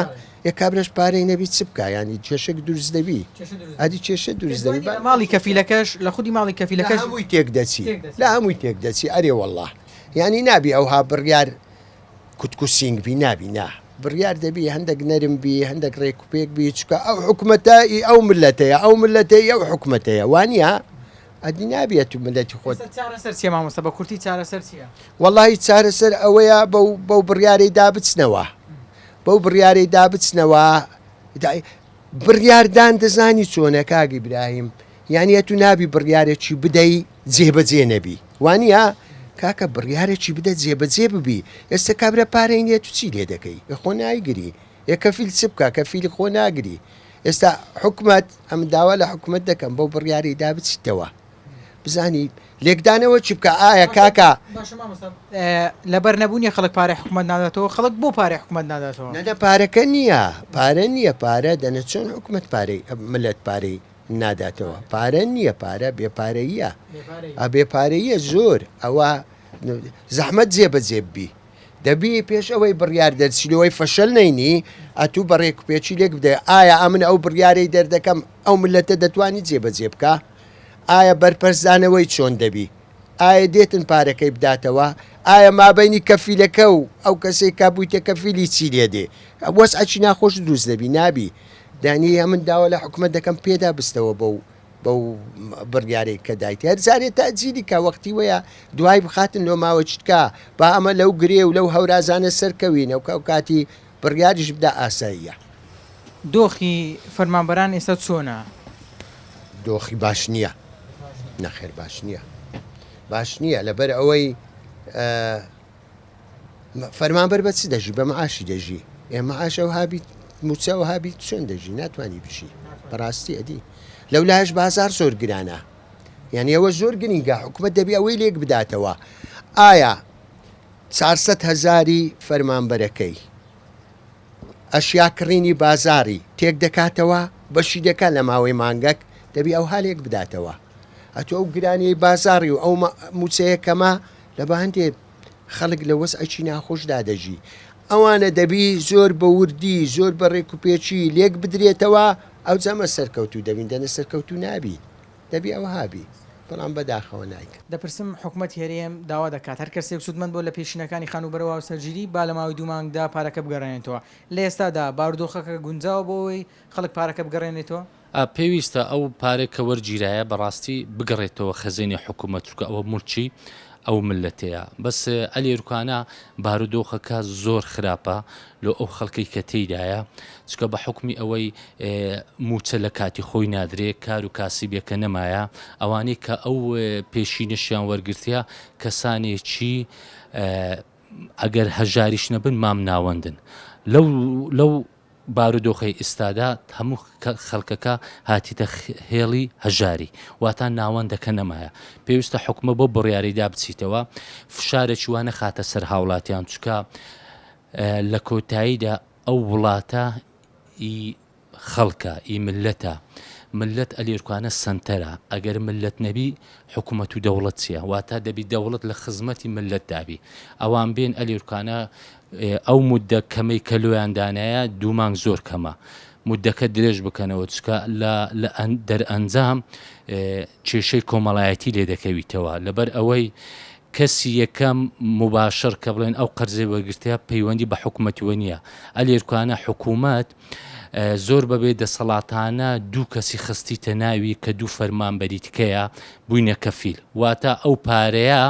[SPEAKER 10] ئێ کابراش پارەی نەبی چ بکا یانی کێشەک دروست دەبی ئەدی کێشە دروست دەبی
[SPEAKER 1] لە ماڵی کەفیلەکەش لە خودی ماڵی کەفیلەکەش
[SPEAKER 10] هەمووی تێک دەچی لە هەمووی تێک دەچی ئەرێ وەڵا یانی نابی ئەوها بڕیار کوتک و سینگ بی نابی نا بڕیار دەبی هەندێک نەرم بی هەندێک ڕێک و پێک بی چکە ئەو حکومەتە ئی ئەو ملەتەیە ئەو ملەتەی ئەو حکومەتەیە وانە ئەدی نابێت و ملەتی خۆت
[SPEAKER 1] چارەسەر چیە مامۆستا بە کورتی چارەسەر چیە؟
[SPEAKER 10] وەڵی چارەسەر ئەوەیە بەو بەو بڕیارەی دا بچنەوە بەو بڕیارەی دا بچنەوە بڕیاردان دەزانی چۆنە کاک ئیبراهیم یانی ئەتو نابی بڕیارێکی بدەی جێبەجێ نەبی وانە کاکە بڕیارێکی بدە جێبەجێ ببی ئێستا کابرا پارەی نیە تو چی لێ دەکەی خۆ نایگری ئێ کەفیل چ بکا کەفیلی خۆ ناگری ئێستا حکومەت ئەم داوا لە حکومەت دەکەم بەو بڕیاری دا بچیتەوە بزانی لێکدانەوە چی بکە ئایا کاکە.
[SPEAKER 1] باشە مامۆستا لەبەر نەبوونی خەڵک پارەی حکومەت ناداتەوە خەڵک بۆ پارەی حکومەت ناداتەوە؟
[SPEAKER 10] نەنە پارەکە نییە پارە نییە پارە دەنە چۆن حکومەت پارەی ملت پارەی ناداتەوە پارە نییە پارە بێ پارەیە ئە بێ پارەیە زۆر ئەوە زەحمەت جێ بەجێ بی دەبی پێش ئەوەی بڕیار دەرچی لەوەی فەشەل نەینی ئەتوو بە ڕێکوپێکی لێک بدەی ئایا ئەمن ئەو بڕیارەی دەردەکەم ئەو ملەتە دەتوانی جێبەجێ بکا ئایا بەرپەرچدانەوەی چۆن دەبی ئایا دێتن پارەکەی بداتەوە ئایا مابەینی کەفیلەکە و ئەو کەسەی کا بوویتە کەفیلی چی لێ دێ وەزعەکی ناخۆش دروست دەبی نابی دانی ئەمن داوا لە حکومەت دەکەم پێدا بستەوە بەو بەو بڕیارەی کە دایتی هەر جارێ تەئجیلی کا وەختی وەیە دوای بخاتن لۆ ماوە چتکا با ئەمە لەو گرێ و لەو هەورازانە سەرکەوین ئەو ئەو کاتی بڕیاریش بدا ئاساییە.
[SPEAKER 1] دۆخی فەرمانبەران ئێستا چۆنە؟
[SPEAKER 10] دۆخی باش نییە. نەخێر باش نییە باش نییە لەبەر ئەوەی فەرمانبەر بە چ دەژی بە معاشی دەژی ئێ معاش ئەو هابیت موچە ئەو هابیت چۆن دەژی ناتوانانی بژی بەڕاستی ئەدی لەو لایش بازار زۆر گرانە یعنی ئەوە زۆر گرنگە حکومت دەبی ئەوەی لێک بداتەوە ئایا 400 هەزاری فەرمانبەرەکەی ئەشیا کڕینی بازاری تێک دەکاتەوە بەشی دەکات لە ماوەی مانگەک دەبی ئەوها لێک بداتەوە ئەتۆ ئەو گرانیەی بازاری و ئەو موچەیە کەمە لە بە هەندێ خەڵک لە وەزعێکی ناخۆشدا دەژی ئەوانە دەبی زۆر بە وردی زۆر بە ڕێکوپێکی لێک بدرێتەوە ئەوجا ئەمە سەرکەوتوو دەبین دەنە سەرکەوتوو نابین دەبی ئەوها بی بەڵام بەداخەوە نایکەن.
[SPEAKER 1] دەپرسم حکومەتی هەرێم داوا دەکات هەر کەسێک سوودمەند بووە لە پێشینەکانی خانووبەرە و هاوسەرگیری با لە ماوەی دوو مانگدا پارەکە بگەڕێنێتەوە، لە ئێستادا بارودۆخەکە گونجاوە بۆ ئەوەی خەڵک پارەکە بگەڕێنێتەوە؟
[SPEAKER 11] پێویستە ئەو پارەی کە وەرگیرایە بەڕاستی بگەڕێتەوە خەزێنی حکوومەت چونکە ئەوە موڵکی ئەو مللەتەیە بەس ئەلێرکانە بارودۆخەکە زۆر خراپە لۆ ئەو خەڵکەی کە تێیدایە چونکە بە حوکمی ئەوەی مووچە لە کاتی خۆی نادرێ کار و کاسبیەکە نەمایە ئەوانەی کە ئەو پێشینەشیان وەرگرتیە کەسانێکی ئەگەر هەژاریش نەبن مام ناوەندن لەو لەو بارودۆخەی ئیستادا هەموو خەڵکەکە هاتیتە هێڵی هەژاری واتا ناوەندەکە نەمایە پێویستە حکومە بۆ بڕیاریدا بچیتەوە فشارێکی وا نەخاتە سەر هاوڵاتیان چکە لە کۆتاییدا ئەو وڵاتە ئی خەڵکە ئی ملەتە ملەت ئەلێرکانە سەنتەرە ئەگەر ملەت نەبی حکومەت و دەوڵەت چیە واتا دەبی دەوڵەت لە خزمەتی ملەت دابی ئەوان بێن ئەلێرکانە ئەو مودە کەمەی کە لۆیان دانایە دوو مانگ زۆر کەمە مودەکە درێژ بکەنەوە چکە لە لە دەرئەنجام کێشەی کۆمەڵایەتی لێ دەکەویتەوە لەبەر ئەوەی کەسی یەکەم مباشر کە بڵێن ئەو قەرزەی وەرگرتە پەیوەندی بە حکوومەتوە نییە ئەلێرکانە حکوومەت زۆر بەبێ دەسەڵاتانە دوو کەسی خستیتە ناوی کە دوو فەرمانبەری تکەیە بووینە کەفیل واتە ئەو پارەیە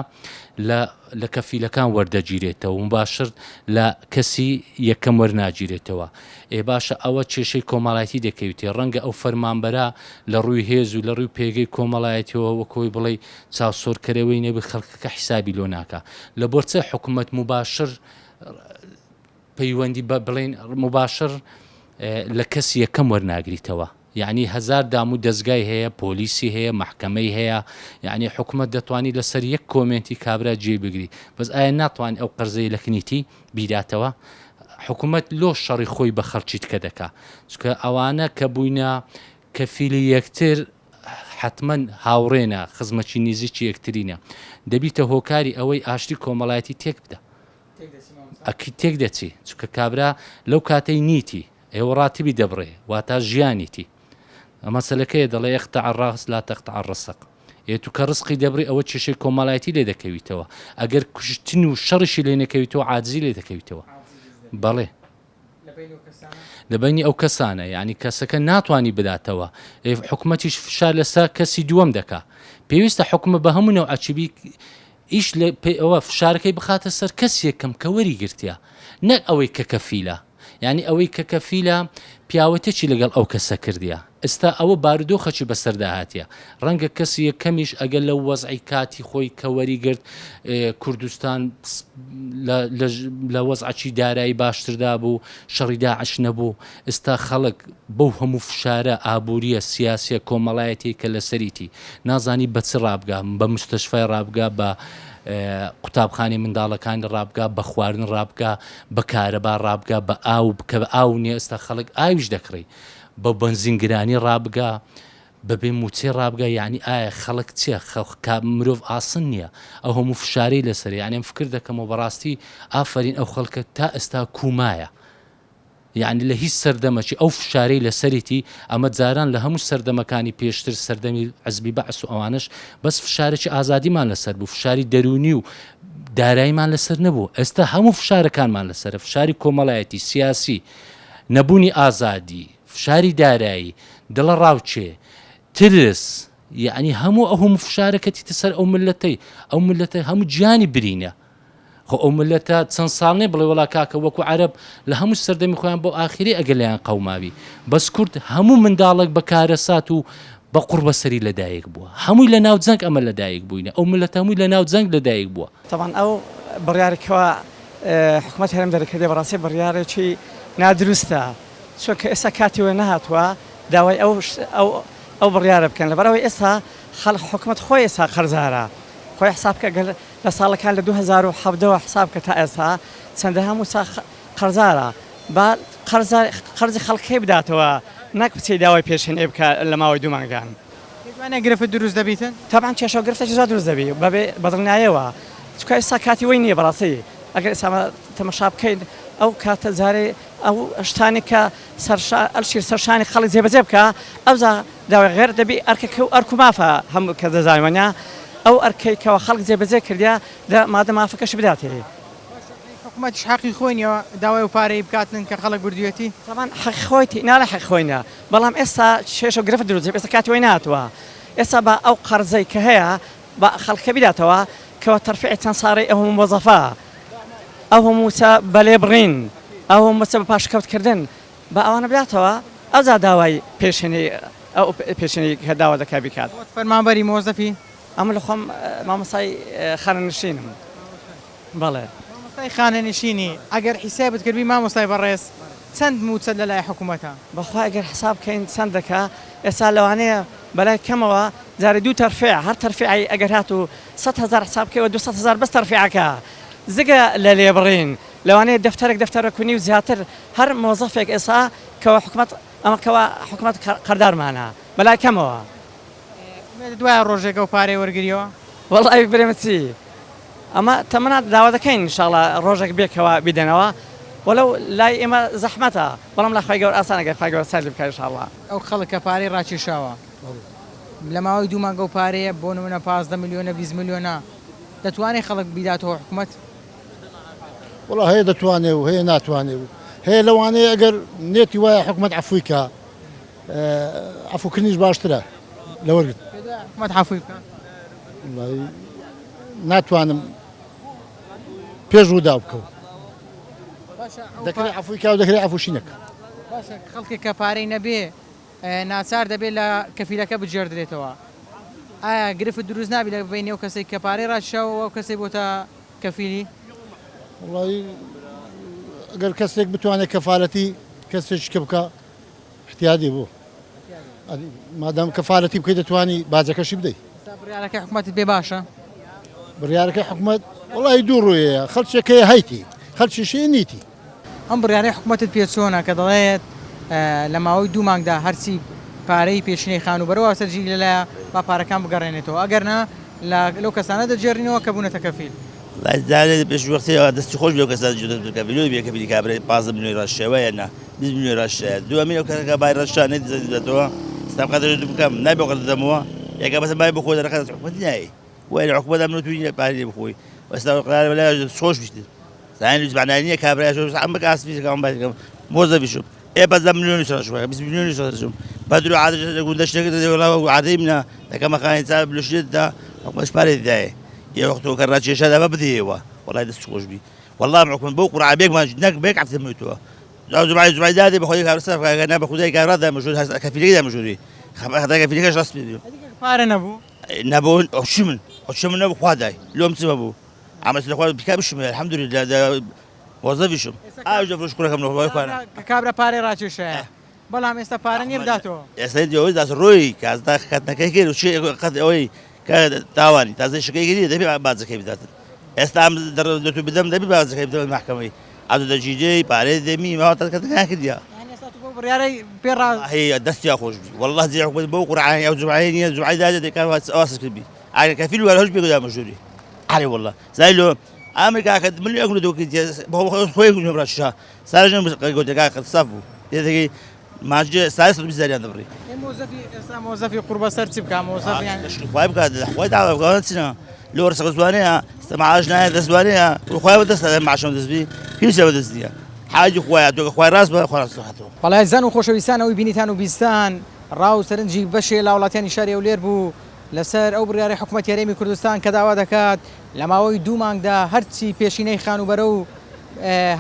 [SPEAKER 11] لە لە کەفیلەکان وەردەگیرێتەوە مباشر لە کەسی یەکەم وەرناگیرێتەوە ئێ باشە ئەوە کێشەی کۆمەڵایەتی دەکەویتێ ڕەنگە ئەو فەرمانبەرە لە ڕووی هێز و لە ڕووی پێگەی کۆمەڵایەتیەوە وەکۆی بڵێی چاوسۆرکەرەوەی نەبی خەڵکەکە حیسابی لۆ ناکا لە بۆ چ حکومەت مباشر پەیوەندی بە بڵێن مباشر لە کەسی یەکەم وەرناگریتەوە یەعنی هەزار دام و دەزگای هەیە پۆلیسی هەیە مەحکەمەی هەیە یەعنی حکومەت دەتوانی لەسەر یەک کۆمێنتی کابرا جێی بگری بەس ئایا ناتوانانی ئەو قەرزەی لە کنیتی بیداتەوە حکومەت لۆ شەڕی خۆی بە خەڵکی تکە دەکا چونکە ئەوانە کە بووینە کەفیلی یەکتر حتمما هاوڕێنە خزمەکی نزیکی یەکترینە دەبیتە هۆکاری ئەوەی ئاشتی کۆمەڵایەتی تێک بدە ئەکی تێک دەچی چونکە کابرا لەو کاتەی نیتی ئێوە ڕاتبی دەبڕێ واتا ژیانیتی مەسەلەکەیە دەڵێ اقطع الراس لا تقطع الرزق ئێ تو کە ڕزقی دەبڕی ئەوە کێشەی کۆمەڵایەتی لێ دەکەویتەوە ئەگەر کوشتن و شەڕیشی لێ نەکەویتەوە عاجزی لێ دەکەویتەوە بەڵێ لە بینی ئەو کەسانە یعنی کەسەکە ناتوانانی بداتەوە حکومەتیش فشار لەسەر کەسی دووەم دەکا پێویستە حکومە بە هەموو نەوعەچبی ئیش لە ئەوە فشارەکەی بخاتە سەر کەس یەکەم کە وەری گرتیە نەک ئەوەی کە کەفیلە یانی ئەوەی کە کەفیلە پیاوەتێکی لەگەڵ ئەو کەسە کردیە ئستا ئەوە بارودۆخەکی بەسەردا هاتیە ڕەنگە کەسی یەکەمیش ئەگەر لەو وەزعی کاتی خۆی کە وەری گرت کوردستان لە وەزعەکی دارایی باشتردا بوو شەڕی داعش نەبوو ئستا خەڵک بەو هەموو فشارە ئابووریە سیاسیە کۆمەڵایەتی کە لەسەریتی نازانی بە چ ڕابگا بە مستەشفای ڕابگا بە قوتابخانەی منداڵەکانی ڕابگا بە خواردن ڕابگا بە کارەبا ڕابگا بە ئاو کە ئاو نیە ئێستا خەڵک ئاویش دەکڕی بە بەنزین گرانی ڕابگا بەبێ موچەی ڕابگا یعنی ئایا خەڵک چیە خەڵک مرۆڤ ئاسن نییە ئەو هەموو فشارەی لەسەر یعنی ئەم فکر دەکەمەوە بەڕاستی ئافەرین ئەو خەڵکە تا ئێستا کومایە یەعنی لە هیچ سەردەمەکی ئەو فشارەی لەسەریتی، ئەمە جاران لە هەموو سەردەمەکانی پێشتر سەردەمی حزبی بەعس و ئەوانەش بەس فشارێکی ئازادیمان لەسەر بوو، فشاری دەروونی و داراییمان لەسەر نەبوو، ئێستا هەموو فشارەکانمان لەسەرە، فشاری کۆمەڵایەتی، سیاسی، نەبوونی ئازادی، فشاری دارایی، دڵەڕاوکێ، ترس، یەعنی هەموو ئەو هەموو فشارە کەتیتە سەر ئەو میللەتەی، ئەو میللەتە هەموو گیانی برینە. خۆ ئەو مللەتە چەند ساڵ نیە بڵێ وەڵا کاکە وەکو عەرەب لە هەموو سەردەمی خۆیان بۆ ئاخیری ئەگەر لێیان قەوماوی بەس کورد هەموو منداڵێک بە کارەسات و بە قوڕبەسەری لە دایک بووە هەمووی لە ناو جەنگ ئەمە لە دایک بووینە ئەو ملەتە هەمووی لە ناو جەنگ لە دایک بووە.
[SPEAKER 12] تەبعەن ئەو بڕیارەی کەوا حکومەتی هەرێم دەریکردیە بەڕاستی بڕیارێکی نادروستە چونکە ئێستا کاتی وە نەهاتوە داوای ئەو ئەو ئەو بڕیارە بکەن لەبەرئەوەی ئێستا خەڵک حکومەت خۆی ئێستا قەرزارە خۆی حساب بکە گەر لە ساڵەکان لە 2017 وە حساب بکە تا ئێستا چەندەها موچە قەرزارە با قەرزە قەرزی خەڵکەی بداتەوە نەک بچێ داوای پێشینەی بکا لە ماوەی دوو مانگان.
[SPEAKER 1] پێت وانیە گرفت دروست دەبیتن؟
[SPEAKER 12] تەبعەن کێشەو گرفتێکی زۆر دروست دەبی بەبێ بەدڵنیایەوە چونکە ئێستا کاتی وەی نیە بەڕاستی ئەگەر ئێستا تەمەشا بکەین ئەو کاتە جارێ ئەو شتانەی کە سەرشا ئەلشیر سەرشانی خەڵک جێبەجێ بکا ئەوجا داوای غێر دەبی ئەرکەکە و ئەرک و مافە هەموو کەس دەزانێ وانیە ئەو ئەرکەی کەوا خەڵک جێبەجێ کردیە دە مادە مافەکەشی بداتێ.
[SPEAKER 1] باشە ئەی حکومەتیش حەقی خۆی نیە داوای ئەو پارەی بکاتن کە خەڵک بردویەتی؟
[SPEAKER 12] تەبعەن حەقی خۆیتی ناڵێ حەقی خۆی نیە بەڵام ئێستا کێشە و گرفت دروست دەبێت ئێستا کاتی وەی نەهاتووە ئێستا با ئەو قەرزەی کە هەیە با خەڵکە بیداتەوە کەوا تەرفیعی چەند ساڵەی ئەو هەموو مۆزەفە ئەو هەموو موچە بە لێبڕین ئەو هەموو موچە بە پاشکەوت کردن با ئەوانە بداتەوە ئەوجا داوای پێشینەی ئەو پێشینەی کە داوا دەکات بیکات.
[SPEAKER 1] خۆت فەرمانبەری مۆزەفی؟
[SPEAKER 12] ئەمن لە خۆم مامۆستای خانەنشینم. بەڵێ.
[SPEAKER 1] مامۆستای خانەنشینی ئەگەر حیسابت کردبی مامۆستای بەڕێز چەند موچەت لەلای حکومەتە؟
[SPEAKER 12] بەخوا ئەگەر حساب بکەین چەند دەکا ئێستا لەوانەیە بەلای کەمەوە جارێ دوو تەرفیع هەر تەرفیعی ئەگەر هاتوو 100 هەزار حساب بکەیەوە 200 هەزار بەس تەرفیعەکە جگە لە لێبڕین لەوانەیە دەفتەرێک دەفتەرەک و نیو زیاتر هەر مۆزەفێک ئێستا کەوا حکومەت ئەمە کەوا حکومەت قەردارمانە بەلای کەمەوە.
[SPEAKER 1] ئومێدت وایە ڕۆژێک ئەو پارەیە وەرگریەوە؟
[SPEAKER 12] وەڵای برێم چی ئەمە تەمەنا داوا دەکەین ان شاءاللە ڕۆژێک بێ کەوا بیدەنەوە وەلەو لای ئێمە زەحمەتە بەڵام لای خوای گەورە ئاسانە گەر خوای گەورە سەهلی بکا ان شاءاللە.
[SPEAKER 1] ئەو خەڵکە پارەی ڕاکێشاوە لە ماوەی دوو مانگ ئەو پارەیە بۆ نمونە 15 ملیۆنە 20 ملیۆنە دەتوانێت خەڵک بیداتەوە حکومەت؟
[SPEAKER 13] وەڵا هەیە دەتوانێ و هەیە ناتوانێ و هەیە لەوانەیە ئەگەر نێتی وایە حکومەت عەفوی کا عەفوکردنیش باشترە لە وەرگرتن.
[SPEAKER 1] حکومەت عەفوی بکات؟
[SPEAKER 13] وەڵایی ناتوانم پێش ڕووداو بکەم. دەکرێت عەفوی کا و دەکرێت عەفوشی نەکا.
[SPEAKER 1] باشە خەڵکێک کە پارەی نەبێ ناچار دەبێت لە کەفیلەکە بگێڕدرێتەوە ئایا گرفت دروست نابی لە بەینی ئەو کەسەی کە پارەی ڕاکیشاوە و ئەو کەسەی بۆتە کەفیلی؟
[SPEAKER 13] وەڵایی ئەگەر کەسێک بتوانێت کەفالەتی کەسێکی کە بکا احتیادی بۆ مادام کەفالەتی بکەی دەتوانی باجەکەشی بدەی.
[SPEAKER 1] ئێستا بڕیارەکەی حکومەتت پێ باشە؟
[SPEAKER 13] بڕیارەکەی حکومەت وەڵی دوو ڕوویە خەڵکێک هەیە هەیتی خەڵکیش هەیە نیتی.
[SPEAKER 1] ئەم بڕیارەی حکومەتت پێ چۆنە کە دەڵێت لە ماوەی دوو مانگدا هەرچی پارەی پێشینەی خانووبەرە و هاوسەرگیری لەلایە با پارەکان بگەڕێنێتەوە ئەگەر نا لە لەو کەسانە دەگێڕینەوە کە بوونەتە کەفیل؟
[SPEAKER 14] وەڵای جارێ پێش وەختی دەستی خۆش بێ ئەو کەسانە جووتە کەفیل بێ کەفیلی کابرای 15 ملیۆن ڕەشەوەیە نا 20 ملیۆن ڕەشەیە دووەمین ئەو کەسە کە بای ڕەشە نەیدەدەتەوە ستام قەدر بکەم نابێ قەدر دەمەوە یەکە بەسە بای بخۆ دەرەقەت حکومەت نایە وەیل حکومەت ئەمن توی پارەی بخۆی وەستا قرار ولا خۆش بیت زانین معنای نییە کابرا شو عم بک ئاسمی کام بای مۆزە بیشم ئێ بەس ملیۆن شو 20 ملیۆن شو بەدرو عادە گوندە شتێک وڵا عادەی منە دەکەمە خانی چا بلشێت دا حکومەت پارەی دایە یە وەختەوە کە ڕاکێشا دەبە بدەیەوە وەڵای دەست خۆش بی والله حکومەت بەو قورعە بێگمان نەک بێک عەفت متوە جمعی جمعی دادێ بە خۆی کار سەر ڕاگە بە خودای کار ڕادا مژور هەست کەفیلەکەی دا مژوری خەبەر کەفیلەکەش ڕاست بی
[SPEAKER 1] پارە نەبوو
[SPEAKER 14] نەبوو ئەو چی من ئەو چی من نەبوو خوا دای لۆم چ بەبوو عەمەس لە خوا پیکا بشم الحمدلله وەزەفیشم ئاویش دەفرۆش کوڕەکەم لە خۆی خوارە
[SPEAKER 1] کابرا پارەی ڕاکێشایە بەڵام ئێستا پارە نییە بداتەوە.
[SPEAKER 14] ئێستا ئەوەی داس ڕۆی کازدا خەتنەکەی کرد و چی قەت ئەوەی کە تاوانی تازە شکەی کردی دەبێ باجەکەی بداتن ئێستا ئەم دەتو بدەم دەبی باجەکەی بدەم مەحکەمەی ئەدو دەگیرێی پارەی دەمی ماوە تەکەتەکان کردیا
[SPEAKER 1] یانی ئێستا تۆ بەو بڕیارەی پێ ڕاز
[SPEAKER 14] هی دەستیا خۆش بی والله زی حکومەت بەو قورعانی ئەو جمعەی نییە جمعەی دادێ دەکات واس کردی ئاگە کەفیل وەرە هەش بێگودا مەژووری ئەرێ والله زای لۆ ئەمریکا کە من لێ گلو دۆکی خۆی گلو سارا ژن گوتەکە قەت ساف بوو دێتەکەی ماجێ سارا 120 هەزاریان دەبڕی.
[SPEAKER 1] ئێ مۆزەفی ئێستا مۆزەفی قوڕبەسەر چ بکا مۆزەف یان
[SPEAKER 14] شتی خوای بکات خوای داوا بکات چنە لۆ ڕسق زوانەیە معاش نایە دەست زوانەیە خوای بەدەست معاشم دەست بی هیچ بەدەست نییە حاجی خوایە تۆ خوای ڕاست بە خوا ڕاست هاتەوە.
[SPEAKER 1] بەڵێ ئازیزان و خۆشەویستان ئەوەی بینیتان و بیستان ڕا و سەرنجی بەشێ لە هاوڵاتیانی شاری هەولێر بوو لەسەر ئەو بڕیارەی حکومەتی هەرێمی کوردستان کە داوا دەکات لە ماوەی دوو مانگدا هەرچی پێشینەی خانووبەرە و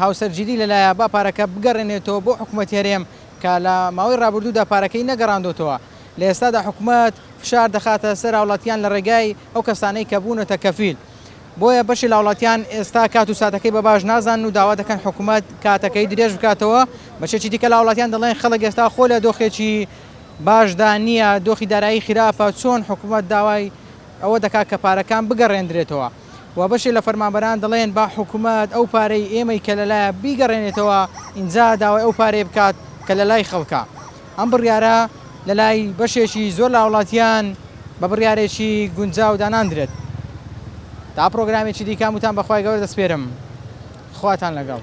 [SPEAKER 1] هاوسەرگیری لەلایە با پارەکە بگەڕێنێتەوە بۆ حکومەتی هەرێم کە لە ماوەی ڕابردوودا پارەکەی نەگەڕاندۆتەوە. لە ئێستادا حکومەت فشار دەخاتە سەر هاوڵاتیان لە ڕێگای ئەو کەسانەی کە بوونەتە کەفیل. بۆیە بەشێ لە هاوڵاتیان ئێستا کات و ساتەکەی بە باش نازانن و داوا دەکەن حکومەت کاتەکەی درێژ بکاتەوە، بەشێکی دیکە لە هاوڵاتیان دەڵێن خەڵک ئێستا خۆ لە دۆخێکی باشدا نییە، دۆخی دارایی خراپە، چۆن حکومەت داوای ئەوە دەکات کە پارەکان بگەڕێندرێتەوە و بەشێ لە فەرمانبەران دەڵێن با حکومەت ئەو پارەی ئێمەی کە لەلایە بیگەڕێنێتەوە ئینجا داوای ئەو پارەیە بکات کە لەلای خەڵکە. ئەم بڕیارە لەلای بەشێکی زۆر لە هاوڵاتیان بە بڕیارێکی گونجاو داناندرێت. تا پڕۆگرامێکی دیکە هەمووتان بە خوای گەورە دەسپێرم. خواتان لەگەڵ.